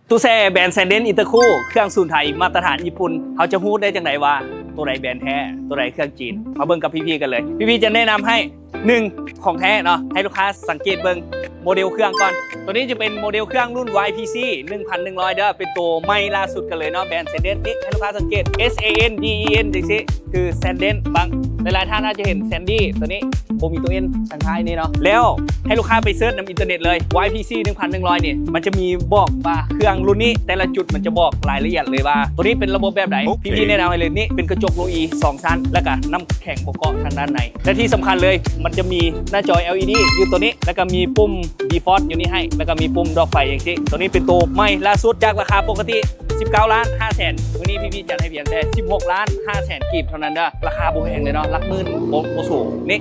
ຕູ້ແຊ່ແບຣນ Sanden Intercool ເຄື່ອງສູນໄທມາດຕະຖານຍີ່ປຸ່ນ. ເຮົາຈະຮູ້ໄດ້ຈັ່ງໃດວ່າໂຕໃດແບຣນແທ້ ໂຕໃດເຄື່ອງຈີນ? ມາເບິ່ງກັບພີ່ໆກັນເລີຍ. ພີ່ໆຈະແນະນຳໃຫ້ ໜຶ່ງ ຂອງແທ້ເນາະ ໃຫ້ລູກຄ້າສັງເກດເບິ່ງໂມເດວເຄື່ອງກ່ອນ. ໂຕນີ້ຈະເປັນໂມເດວເຄື່ອງລຸ້ນ YPC ໜຶ່ງພັນໜຶ່ງຮ້ອຍເດີ້ ເປັນໂຕໃໝ່ລ່າສຸດກັນເລີຍເນາະ ແບຣນ Sanden ນີ້ ໃຫ້ລູກຄ້າສັງເກດ S A N D E N ຈັ່ງຊີ້ ຄື Sanden ບາງຫຼາຍໆທ່ານອາດຈະເຫັນ Sandy ໂຕນີ້ບໍ່ມີຕົວ N ທາງທ້າຍນີ້ເນາະ. ແລ້ວໃຫ້ລູກຄ້າໄປເສີດນຳອິນເຕີເນັດເລີຍ YPC ໜຶ່ງພັນໜຶ່ງຮ້ອຍນີ້ ມັນຈະມີບອກວ່າເຄື່ອງລຸ້ນນີ້ ແຕ່ລະຈຸດມັນຈະບອກລາຍລະອຽດເລີຍວ່າໂຕນີ້ເປັນລະບົບແບບໃດ. ພີ່ໆແນະນຳໃຫ້ເລີຍ ນີ້ເປັນກະຈົກໂລອີສອງຊັ້ນ ແລ້ວກະນ້ຳແຂງບໍ່ເກາະທາງດ້ານໃນ ແລະທີ່ສຳຄັນເລີຍ ມັນຈະມີໜ້າຈໍ LED ຢູ່ໂຕນີ້ ແລ້ວກະມີປຸ່ມ Default ຢູ່ນີ້ໃຫ້ ແລ້ວກະມີປຸ່ມດອກໄຟຈັ່ງຊີ້. ໂຕນີ້ເປັນໂຕໃໝ່ລ່າສຸດ ຈາກລາຄາປົກກະຕິ ສິບເກົ້າລ້ານຫ້າແສນ ມື້ນີ້ພີ່ໆຈັດໃຫ້ພຽງແຕ່ ສິບຫົກລ້ານຫ້າແສນກີບເທົ່ານັ້ນເດີ້. ລາຄາບໍ່ແພງເລີຍເນາະ ຫຼັກໝື່ນ ບໍ່ ບໍ່ສູງ. ນີ້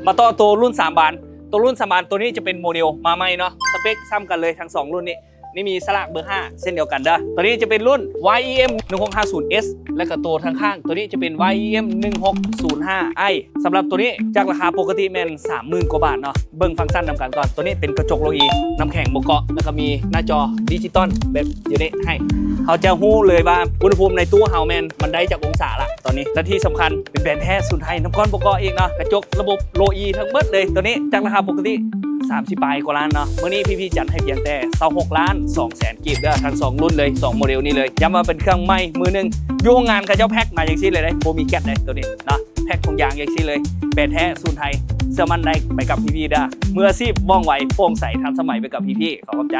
ມາຕໍ່ໂຕລຸ້ນສາມບານ. ໂຕລຸ້ນສາມບານ ໂຕນີ້ຈະເປັນໂມເດວມາໃໝ່ເນາະ ສະເປັກສ່ຳກັນເລີຍທັງສອງລຸ້ນນີ້. ນີ້ມີສະຫຼາກເບີຫ້າເຊັ່ນດຽວກັນເດີ້. ໂຕນີ້ຈະເປັນລຸ້ນ YEM ໜຶ່ງຫົກຫ້າສູນ S ແລ້ວກະໂຕທາງຂ້າງ ໂຕນີ້ຈະເປັນ YEM ໜຶ່ງຫົກສູນຫ້າ I. ສຳລັບໂຕນີ້ຈາກລາຄາປົກກະຕິແມ່ນສາມໝື່ນກວ່າບາດເນາະ ເບິ່ງຟັງຊັນນຳກັນກ່ອນ. ໂຕນີ້ເປັນກະຈົກໂລອີ ນ້ຳແຂງບໍ່ເກາະ ແລ້ວກະມີໜ້າຈໍດິຈິຕອນແບບຢູ່ນີ້ໃຫ້ ເຮົາຈະຮູ້ເລີຍວ່າອຸນຫະພູມໃນຕູ້ເຮົາແມ່ນມັນໄດ້ຈັກອົງສາລະຕອນນີ້. ແລະທີ່ສຳຄັນເປັນແບຣນແທ້ສູນໄທ ນ້ຳກ້ອນບໍ່ເກາະອີກເນາະ ກະຈົກລະບົບໂລອີທັງເບິດເລີຍ. ໂຕນີ້ຈາກລາຄາປົກກະຕິ ສາມສິບປາຍກວ່າລ້ານເນາະ ມື້ນີ້ພີ່ໆຈັດໃຫ້ພຽງແຕ່ ຊາວຫົກລ້ານສອງແສນກີບເດີ້ ທັງສອງລຸ້ນເລີຍ ສອງໂມເດວນີ້ເລີຍ. ຢ້ຳວ່າເປັນເຄື່ອງໃໝ່ມືໜຶ່ງ ຢູ່ໂຮງງານເຂົາເຈົ້າແພັກມາຈັ່ງຊີ້ເລີຍເດ້ ບໍ່ມີແກັດເດ້ໂຕນີ້ເນາະ ແພັກຖົງຢາງຈັ່ງຊີ້ເລີຍ. ແບຣນແທ້ສູນໄທ ເຊື່ອໝັ້ນໄດ້ໄປກັບພີ່ໆເດີ້ ມືອາຊີບ ວ່ອງໄວ ໂປ່ງໃສ ທັນສະໄໝ ໄປກັບພີ່ໆ. ຂໍຂອບໃຈ.